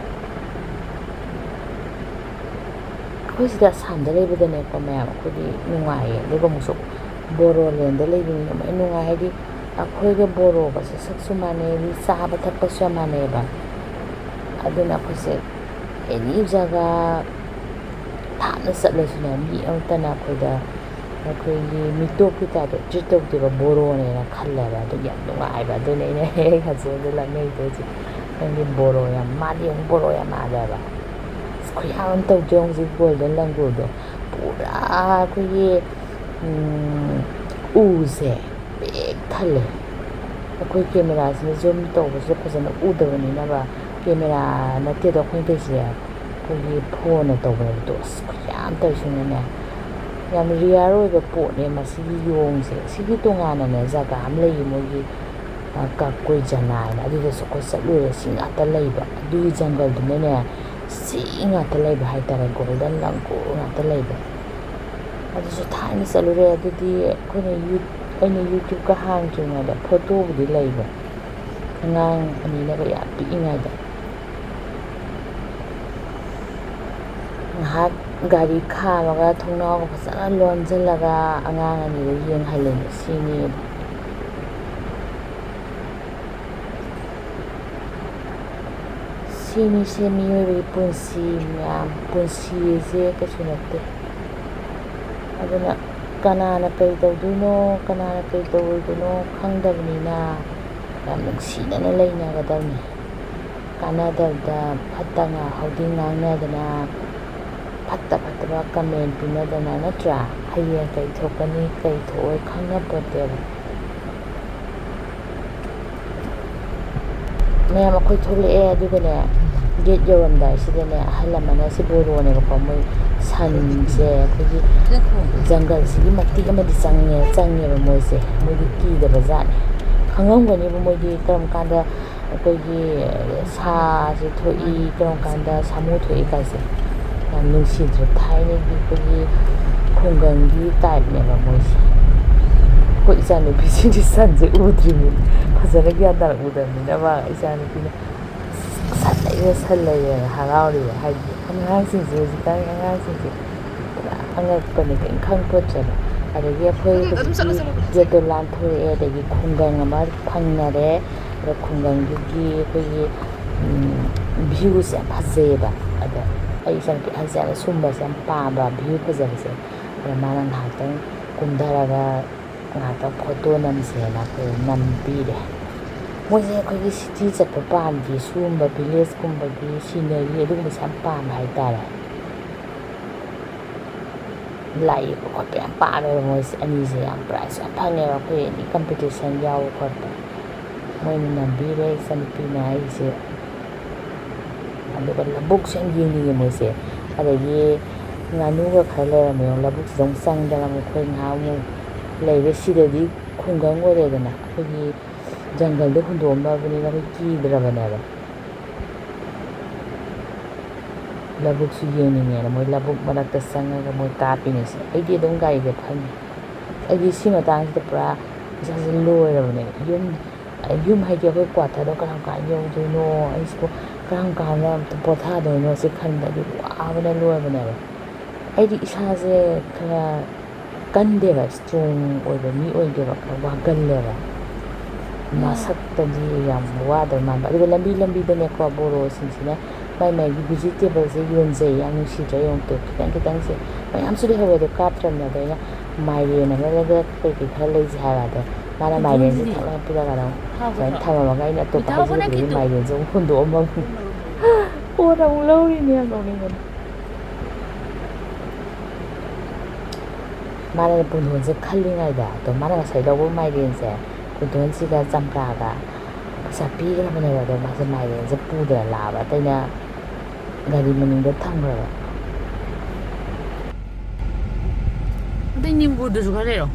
ꯑꯩꯈꯣꯏ ꯁꯤꯗ ꯑꯁꯥꯝꯗ ꯂꯩꯕꯗꯅꯦꯀꯣ ꯃꯌꯥꯝ, ꯑꯩꯈꯣꯏꯗꯤ ꯅꯨꯡꯉꯥꯏꯌꯦ꯫ ꯑꯗꯨꯒ ꯑꯃꯨꯛꯁꯨ ꯕꯣꯔꯣꯂꯦꯟꯗ ꯂꯩꯕꯅꯤꯅ ꯃꯌꯥꯝ ꯅꯨꯡꯉꯥꯏ, ꯍꯥꯏꯗꯤ ꯑꯩꯈꯣꯏꯒ ꯕꯣꯔꯣꯒꯁꯦ ꯁꯛꯁꯨ ꯃꯥꯟꯅꯩ, ꯑꯗꯩ ꯆꯥꯕ ꯊꯛꯄꯁꯨ ꯌꯥꯝ ꯃꯥꯟꯅꯩꯑꯕ꯫ ꯑꯗꯨꯅ ꯑꯩꯈꯣꯏꯁꯦ ꯑꯦꯅꯤ ꯖꯒꯥ ꯊꯥꯞꯅ ꯆꯠꯂꯁꯨꯅꯦ, ꯃꯤ ꯑꯃꯠꯇꯅ ꯑꯩꯈꯣꯏꯗ ꯑꯩꯈꯣꯏꯒꯤ ꯃꯤꯇꯣꯞꯀꯤ ꯇꯥꯏꯞꯇ ꯇ꯭ꯔꯤꯠ ꯇꯧꯗꯦꯕ, ꯕꯣꯔꯣꯅꯦꯅ ꯈꯜꯂꯦꯕ꯫ ꯑꯗꯨꯒꯤ ꯌꯥꯝ ꯅꯨꯡꯉꯥꯏꯕ꯫ ꯑꯗꯨꯅ ꯑꯩꯅ ꯍꯦꯛ ꯍꯦꯛ ꯍꯁꯕꯦꯟꯗ ꯂꯛꯅꯩꯗꯣ ꯍꯧꯖꯤꯛ, "ꯅꯪꯗꯤ ꯕꯣꯔꯣ ꯌꯥꯝ", ꯃꯥꯗꯤ ꯑꯃꯨꯛ ꯕꯣꯔꯣ ꯌꯥꯝ ꯃꯥꯜꯂꯦꯕ꯫ ꯑꯁ, ꯈꯨꯌꯥꯝ ꯑꯃ ꯇꯧꯗꯦ ꯍꯧꯖꯤꯛ ꯒꯣꯜꯗꯟ ꯂꯪꯒꯨꯔꯗꯣ꯫ ꯄꯨꯔꯥ ꯑꯩꯈꯣꯏꯒꯤ, ꯎꯝ, ꯎꯁꯦ ꯄꯤꯛ ꯊꯜꯂꯦ꯫ ꯑꯩꯈꯣꯏ ꯀꯦꯃꯦꯔꯥꯁꯤꯅ ꯖꯨꯝ ꯇꯧꯕꯁꯤꯗ ꯐꯖꯅ ꯎꯗꯕꯅꯤꯅꯕ, ꯀꯦꯃꯦꯔꯥ ꯅꯠꯇꯦꯗꯣ ꯑꯩꯈꯣꯏꯅ ꯇꯧꯔꯤꯁꯦ, ꯑꯩꯈꯣꯏꯒꯤ ꯐꯣꯟꯅ ꯇꯧꯕꯅꯦꯕ꯫ ꯑꯗꯣ ꯑꯁ, ꯈꯨꯌꯥꯝ ꯇꯧꯔꯤꯁꯤꯅꯅꯦ, ꯌꯥꯝ ꯔꯤꯌꯔ ꯑꯣꯏꯕ ꯄꯣꯠꯅꯦ ꯃꯁꯤꯒꯤ ꯌꯣꯡꯁꯦ꯫ ꯁꯤꯒꯤ ꯇꯣꯉꯥꯟꯅꯅꯦ ꯖꯒꯥ ꯑꯃ ꯂꯩꯌꯦ ꯃꯣꯏꯒꯤ, ꯑ, ꯀꯥꯀꯣꯏ ꯖꯅꯥ ꯍꯥꯏꯅ, ꯑꯗꯨꯗꯁꯨ ꯑꯩꯈꯣꯏ ꯆꯠꯂꯨꯔꯦ꯫ ꯁꯤ ꯉꯥꯛꯇ ꯂꯩꯕ, ꯑꯗꯨꯒꯤ ꯖꯪꯒꯜꯗꯨꯅꯅꯦ ꯁꯤ ꯉꯥꯛꯇ ꯂꯩꯕ ꯍꯥꯏꯇꯥꯔꯦ, ꯒꯣꯜꯗꯟ ꯂꯪꯒꯨꯔ ꯉꯥꯛꯇ ꯂꯩꯕ꯫ ꯑꯗꯨꯁꯨ ꯊꯥꯏꯅ ꯆꯠꯂꯨꯔꯦ꯫ ꯑꯗꯨꯗꯤ ꯑꯩꯈꯣꯏꯅ ꯌꯨ-, ꯑꯩꯅ ꯌꯨꯇ꯭ꯌꯨꯕꯀ ꯍꯥꯡꯗ꯭ꯔꯤꯉꯩꯗ ꯐꯣꯇꯣꯕꯨꯗꯤ ꯂꯩꯕ, ꯑꯉꯥꯡ ꯑꯅꯤꯅꯒ ꯌꯥꯝ ꯄꯤꯛꯏꯉꯩꯗ꯫ ꯉꯥꯏꯍꯥꯛ ꯒꯥꯔꯤ ꯈꯥꯝꯃꯒ ꯊꯣꯡꯅꯥꯎꯒ ꯐꯖꯅ ꯂꯣꯟꯁꯤꯜꯂꯒ ꯑꯉꯥꯡ ꯑꯅꯤꯗꯣ ꯌꯦꯡꯍꯜꯂꯤꯅꯦ꯫ ꯁꯤꯅꯤ꯫ ꯁꯤꯅꯤꯁꯦ ꯃꯤꯑꯣꯏꯕꯒꯤ ꯄꯨꯟꯁꯤ꯫ ꯃꯌꯥꯝ ꯄꯨꯟꯁꯤꯁꯦ ꯀꯩꯁꯨ ꯅꯠꯇꯦ꯫ ꯑꯗꯨꯅ ꯀꯅꯥꯅ ꯀꯔꯤ ꯇꯧꯗꯣꯏꯅꯣ, ꯀꯅꯥꯅ ꯀꯔꯤ ꯇꯧꯔꯣꯏꯗꯣꯏꯅꯣ ꯈꯪꯗꯕꯅꯤꯅ ꯌꯥꯝ ꯅꯨꯡꯁꯤꯅꯅ ꯂꯩꯅꯒꯗꯕꯅꯤ꯫ ꯀꯥꯟꯅꯗꯕꯗ ꯐꯠꯇ ꯉꯥ-, ꯍꯧꯗꯤ ꯉꯥꯡꯅꯗꯅ ꯐꯠꯇ ꯐꯠꯇꯕ comment ꯄꯤꯅꯗꯅ, ꯅꯠꯇ꯭ꯔꯥ? ꯍꯌꯦꯡ ꯀꯩ ꯊꯣꯛꯀꯅꯤ, ꯀꯩ ꯊꯣꯛꯑꯣꯏ ꯈꯪꯅꯄꯣꯠꯇꯦꯕ꯫ ꯃꯌꯥꯝ ꯑꯩꯈꯣꯏ ꯊꯣꯛꯂꯛꯑꯦ, ꯑꯗꯨꯒꯅꯦ, gate ꯌꯧꯔꯝꯗꯥꯏꯁꯤꯗꯅꯦ, ꯑꯍꯜ ꯑꯃꯅ, ꯁꯤ ꯕꯣꯔꯣꯅꯦꯕꯀꯣ, ꯃꯣꯏ ꯁꯟꯁꯦ ꯑꯩꯈꯣꯏꯒꯤ ꯖꯪꯒꯜꯁꯤꯒꯤ ꯃꯇꯦꯛ ꯑꯃꯗꯤ ꯆꯪꯉꯦ, ꯆꯪꯉꯦꯕ ꯃꯣꯏꯁꯦ꯫ ꯃꯣꯏꯗꯤ ꯀꯤꯗꯕ ꯖꯥꯠꯅꯤ꯫ ꯈꯪꯉꯝꯒꯅꯤꯕ ꯃꯣꯏꯗꯤ ꯀꯔꯝ ꯀꯥꯟꯗ ꯑꯩꯈꯣꯏꯒꯤ ꯁꯥꯁꯦ ꯊꯣꯛꯏ, ꯀꯔꯝ ꯀꯥꯟꯗ ꯁꯥꯃꯨ ꯊꯣꯛꯏ ꯀꯥꯏꯁꯦ꯫ ꯌꯥꯝ ꯅꯨꯡꯁꯤꯗ꯭ꯔꯣ? ꯊꯥꯏꯅꯒꯤ ꯑꯩꯈꯣꯏꯒꯤ ꯈꯨꯡꯒꯪꯒꯤ typeꯅꯦꯕ ꯃꯣꯏꯁꯦ꯫ ꯑꯩꯈꯣꯏ ꯏꯆꯥꯅꯨꯄꯤꯁꯤꯡꯁꯦ ꯁꯟꯁꯦ ꯎꯗ꯭ꯔꯤꯕꯅꯤ, ꯐꯖꯅ ꯒ꯭ꯌꯥꯟ ꯇꯥꯔꯛꯎꯗꯕꯅꯤꯅ꯫ ꯃꯥ ꯏꯆꯥꯅꯨꯄꯤꯅ "ꯁꯟ ꯂꯩꯔꯦ, ꯁꯟ ꯂꯩꯔꯦꯅ" ꯍꯔꯥꯎꯔꯤꯕ꯫ ꯍꯥꯏꯗꯤ ꯑꯉꯥꯡꯁꯤꯡꯁꯦ, ꯍꯧꯖꯤꯛꯀꯥꯟꯒꯤ ꯑꯉꯥꯡꯁꯤꯡꯁꯦ ꯄꯨꯔꯥ ꯑꯉꯛꯄꯅꯤ, ꯀꯔꯤꯝ ꯈꯪꯄꯣꯠꯇ꯭ꯔꯦꯕ꯫ ꯑꯗꯒꯤ ꯑꯩꯈꯣꯏ ꯍꯧꯖꯤꯛꯀꯤ gateꯇꯣ ꯂꯥꯟꯊꯣꯔꯛꯑꯦ, ꯑꯗꯒꯤ ꯈꯨꯡꯒꯪ ꯑꯃ ꯐꯪꯅꯔꯦ꯫ ꯑꯗꯣ ꯈꯨꯡꯒꯪꯗꯨꯒꯤ ꯑꯩꯈꯣꯏꯒꯤ, ꯎꯝ, viewꯁꯦ ꯌꯥꯝ ꯐꯖꯩꯌꯦꯕ꯫ ꯑꯗ ꯑꯩ ꯏꯆꯥꯅꯨꯄꯤ ꯑꯍꯟꯁꯦ ꯌꯥꯝꯅ ꯁꯨꯝꯕꯁꯦ ꯌꯥꯝ ꯄꯥꯝꯕ, view ꯐꯖꯕꯁꯦ꯫ ꯑꯗ ꯃꯥꯅ ꯉꯥꯏꯍꯥꯛꯇꯪ ꯀꯨꯝꯊꯔꯒ ꯉꯥꯏꯍꯥꯛꯇꯪ photo ꯅꯝꯁꯦꯅ ꯑꯩꯈꯣꯏ ꯅꯝꯕꯤꯔꯦ꯫ ꯃꯣꯏꯁꯦ ꯑꯩꯈꯣꯏꯒꯤ city ꯆꯠꯄ ꯄꯥꯝꯗꯦ, ꯁꯤꯒꯨꯝꯕ villageꯀꯨꯝꯕꯒꯤ scenery ꯑꯗꯨꯒꯨꯝꯕꯁꯦ ꯌꯥꯝ ꯄꯥꯝꯕ ꯍꯥꯏꯇꯥꯔꯦ꯫ ꯂꯥꯏ ꯌꯦꯛꯄ ꯈꯣꯠꯄ ꯌꯥꯝ ꯄꯥꯝꯃꯦꯕ ꯃꯣꯏꯁꯦ ꯑꯅꯤꯁꯦ, ꯌꯥꯝ prize ꯌꯥꯝ ꯐꯪꯉꯦꯕ ꯑꯩꯈꯣꯏ ꯑꯦꯅꯤ competition ꯌꯥꯎꯕ ꯈꯣꯠꯄ꯫ ꯃꯣꯏꯅ ꯅꯝꯕꯤꯔꯦ ꯏꯆꯟꯅꯨꯄꯤꯅ ꯑꯩꯁꯦ꯫ ꯑꯗꯨꯒ ꯂꯧꯕꯨꯛꯁꯨ ꯌꯥꯝ ꯌꯦꯡꯅꯤꯡꯉꯦ ꯃꯣꯏꯁꯦ꯫ ꯑꯗꯒꯤ ꯉꯥꯅꯨꯒ ꯈꯔ ꯂꯩꯔꯝꯃꯦ, ꯂꯧꯕꯨꯛꯁꯤꯗ ꯑꯃꯨꯛ ꯆꯪꯗꯅ ꯑꯃꯨꯛ ꯑꯩꯈꯣꯏ ꯉꯥꯏꯍꯥꯛ ꯑꯃꯨꯛ ꯂꯩꯔꯦ꯫ ꯁꯤꯗꯗꯤ ꯈꯨꯡꯒꯪ ꯑꯣꯏꯔꯦꯗꯅ, ꯑꯩꯈꯣꯏꯒꯤ ꯖꯪꯒꯜꯗ ꯍꯨꯟꯗꯣꯛꯑꯝꯃꯕꯅꯤꯅ ꯑꯩꯈꯣꯏ ꯀꯤꯗ꯭ꯔꯕꯅꯦꯕ꯫ ꯂꯧꯕꯨꯛꯁꯨ ꯌꯦꯡꯅꯤꯡꯉꯦꯅ ꯃꯣꯏ ꯂꯧꯕꯨꯛ ꯃꯔꯛꯇ ꯆꯪꯉꯒ ꯃꯣꯏ ꯀꯥꯞꯄꯤꯅꯦꯁꯦ꯫ ꯑꯩꯗꯤ ꯑꯗꯨꯝ ꯒꯥꯔꯤꯁꯦ ꯐꯝꯃꯤ꯫ ꯑꯩꯗꯤ ꯁꯤ ꯃꯇꯥꯡꯁꯤꯗ ꯄꯨꯔꯥ ꯏꯁꯥꯁꯦ ꯂꯣꯏꯔꯕꯅꯦ꯫ ꯌꯨꯝ, ꯌꯨꯝ ꯍꯥꯏꯗꯤ ꯑꯩꯈꯣꯏ quarterꯗꯣ ꯀꯔꯝ ꯀꯥꯟꯗ ꯌꯧꯗꯣꯏꯅꯣ, ꯑꯩꯁꯤꯕꯨ ꯀꯔꯝ ꯀꯥꯟꯗ ꯑꯝꯇ ꯄꯣꯊꯥꯗꯣꯏꯅꯣ ꯁꯤ ꯈꯟꯕꯗ ꯑꯩꯗꯤ ꯋꯥꯕꯅ ꯂꯣꯏꯔꯕꯅꯦꯕ꯫ ꯑꯩꯗꯤ ꯏꯁꯥꯁꯦ ꯈꯔ ꯀꯟꯗꯦꯕ, ꯏꯁꯇ꯭ꯔꯣꯡ ꯑꯣꯏꯕ ꯃꯤ ꯑꯣꯏꯗꯦꯕ, ꯈꯔ ꯋꯥꯒꯜꯂꯦꯕ꯫ ꯃꯁꯛꯇꯗꯤ ꯌꯥꯝ ꯋꯥꯗꯕ ꯃꯥꯟꯕ꯫ ꯑꯗꯨꯒ ꯂꯝꯕꯤ ꯂꯝꯕꯤꯗꯅꯦꯀꯣ, ꯕꯣꯔꯣꯁꯤꯡꯁꯤꯅ ꯃꯥꯏ ꯃꯥꯏꯒꯤ ꯚꯤꯖꯤꯇꯦꯕꯜꯁꯦ ꯌꯣꯟꯖꯩ꯫ ꯌꯥꯝ ꯅꯨꯡꯁꯤꯗ꯭ꯔꯥ ꯌꯦꯡꯉꯨ ꯇꯨ, ꯈꯤꯇꯪ ꯈꯤꯇꯪꯁꯦ ꯃꯌꯥꯝꯁꯨ ꯂꯩꯍꯧꯋꯦ, ꯑꯗꯣ ꯀꯥꯞꯇ꯭ꯔꯕꯅꯦ꯫ ꯑꯗꯣ ꯑꯩꯅ ꯃꯥꯏꯔꯦꯟ ꯑꯃ ꯂꯩꯔꯒ ꯀꯩꯀꯩ ꯈꯔ ꯂꯩꯁꯦ ꯍꯥꯏꯕ꯫ ꯑꯗꯣ ꯃꯥꯅ ꯃꯥꯏꯔꯦꯟꯁꯦ ꯊꯛ ꯂꯥꯎꯅ ꯄꯤꯔꯛꯑꯒ ꯑꯗꯨꯝ ꯁꯨꯃꯥꯏꯅ ꯊꯝꯃꯝꯃꯒ ꯑꯩꯅ ꯑꯇꯣꯞꯄ ꯍꯥꯏꯖꯤꯜꯂꯨꯕꯗꯒꯤ ꯃꯥꯏꯔꯦꯟꯁꯦ ꯑꯃꯨꯛ ꯍꯨꯟꯗꯣꯛꯑꯝꯃꯕꯅꯤ꯫ ꯄꯣꯠ ꯑꯃꯨꯛ ꯂꯧꯔꯤꯅꯦ ꯌꯥꯝ ꯅꯣꯛꯅꯤꯡꯕꯅꯦ꯫ ꯃꯥꯅ ꯄꯨꯡꯗꯣꯟꯁꯦ ꯈꯜꯂꯤꯉꯩꯗ, ꯑꯗꯣ ꯃꯥꯅ ꯉꯁꯥꯏ ꯂꯧꯕ ꯃꯥꯏꯔꯦꯟꯁꯦ, ꯄꯨꯡꯗꯣꯟꯁꯤꯒ ꯆꯝꯄ꯭ꯔꯥꯒ ꯄꯩꯁꯥ ꯄꯤꯈ꯭ꯔꯕꯅꯦꯕ꯫ ꯑꯗꯣ ꯃꯥꯁꯦ ꯃꯥꯏꯔꯦꯟꯁꯦ ꯄꯨꯗꯅ ꯂꯥꯛꯑꯕ, ꯑꯇꯩꯅ ꯒꯥꯔꯤ ꯃꯅꯤꯡꯗ ꯊꯝꯈ꯭ꯔꯕ꯫ ꯑꯇꯩ ꯅꯤꯝꯕꯨꯗꯨꯁꯨ ꯈꯔ ꯂꯩꯔꯣ꯫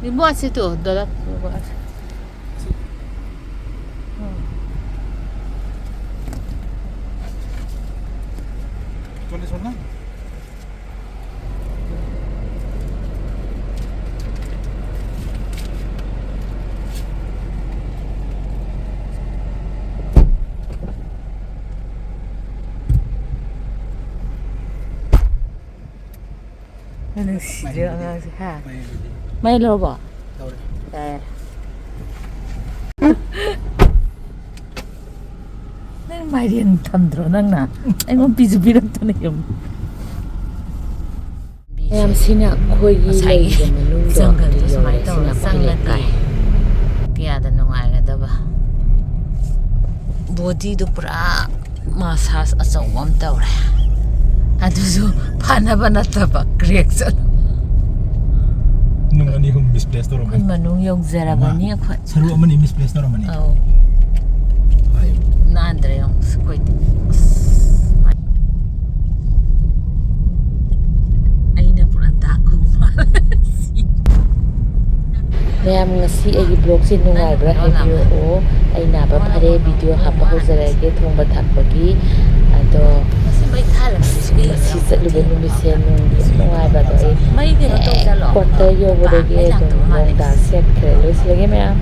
ꯅꯤꯝꯕꯨ ꯑꯁꯤꯗꯣ, ꯗꯣꯂꯔ꯫ ꯅꯨꯡꯁꯤꯗ꯭ꯔꯣ ꯑꯉꯥꯡꯁꯦ, ꯍꯥ? ꯃꯩ ꯂꯧꯔꯕꯣ? ꯂꯧꯔꯦ꯫ ꯌꯥꯔꯦ꯫ ꯅꯪ ꯃꯥꯏꯔꯦꯟ ꯊꯝꯗ꯭ꯔꯣ ꯅꯪꯅ? ꯑꯩꯉꯣꯟꯗ ꯄꯤꯁꯨ ꯄꯤꯔꯛꯇꯅ ꯌꯦꯡꯉꯨ꯫ ꯃꯌꯥꯝꯁꯤꯅ ꯑꯩꯈꯣꯏꯒꯤ ꯉꯁꯥꯏꯒꯤ ꯂꯩꯔꯤꯕ ꯃꯅꯨꯡꯗꯣ ꯖꯪꯒꯜꯗꯣ ꯑꯗꯨ ꯁꯨꯃꯥꯏꯅ ꯌꯧꯔꯦ꯫ ꯇꯧꯔꯒ ꯁꯤꯅ ꯑꯩꯈꯣꯏ ꯆꯪꯉꯗꯤ ꯂꯩꯀꯥꯏ꯫ ꯀꯌꯥꯗ ꯅꯨꯡꯉꯥꯏꯒꯗꯕ꯫ ꯕꯣꯗꯤꯗꯨ ꯄꯨꯔꯥ ꯃꯁꯥꯖ ꯑꯆꯧꯕ ꯑꯃ ꯇꯧꯔꯦ꯫ ꯑꯗꯨꯁꯨ ꯐꯅꯕ ꯅꯠꯇꯕ, ꯀ꯭ꯔꯦꯛ ꯆꯠꯂ꯫ ꯅꯨꯡ ꯑꯅꯤ ꯑꯍꯨꯝ ꯃꯤꯁꯄ꯭ꯂꯦꯁ ꯇꯧꯔꯝꯃꯅꯤ꯫ ꯑꯩꯈꯣꯏ ꯃꯅꯨꯡ ꯌꯧꯖꯔꯕꯅꯤ ꯑꯃ, ꯑꯩꯈꯣꯏ꯫ ꯁꯔꯨ ꯑꯃꯅꯤ ꯃꯤꯁꯄ꯭ꯂꯦꯁ ꯇꯧꯔꯝꯃꯅꯤ꯫ ꯑꯧ꯫ ꯍꯣꯏ꯫ ꯅꯥꯟꯗ꯭ꯔꯦ ꯌꯦꯡꯉꯨ, ꯑꯩꯈꯣꯏꯗꯤ꯫ ꯑꯁ꯫ ꯑꯩꯅ ꯄꯨꯔꯥ ꯗꯥꯛ ꯈꯨ ꯃꯥꯜꯂꯦ꯫ ꯃꯌꯥꯝ, ꯉꯁꯤ ꯑꯩꯒꯤ ꯕ꯭ꯂꯣꯒꯁꯦ ꯅꯨꯡꯉꯥꯏꯕ꯭ꯔꯥ ꯍꯥꯏꯕꯤꯔꯛꯑꯣ꯫ ꯑꯩ ꯅꯥꯕ ꯐꯔꯦ, ꯚꯤꯗꯤꯑꯣ ꯍꯥꯞꯄ ꯍꯧꯖꯔꯛꯑꯒꯦ, ꯊꯣꯡꯕ ꯊꯥꯛꯄꯒꯤ꯫ ꯑꯗꯣ ꯉꯁꯤ ꯆꯠꯂꯨꯕ ꯅꯨꯃꯤꯠꯁꯦ ꯅꯨꯡꯗꯤ ꯌꯥꯝ ꯅꯨꯡꯉꯥꯏꯕ꯫ ꯑꯗꯣ ꯑꯩ ꯀ꯭ꯋꯥꯇꯔ ꯌꯧꯕꯗꯒꯤ ꯑꯩ ꯑꯗꯨꯝ ꯂꯣꯡꯗꯥ ꯁꯦꯠꯈ꯭ꯔꯦ꯫ ꯂꯣꯏꯁꯤꯜꯂꯒꯦ ꯃꯌꯥꯝ꯫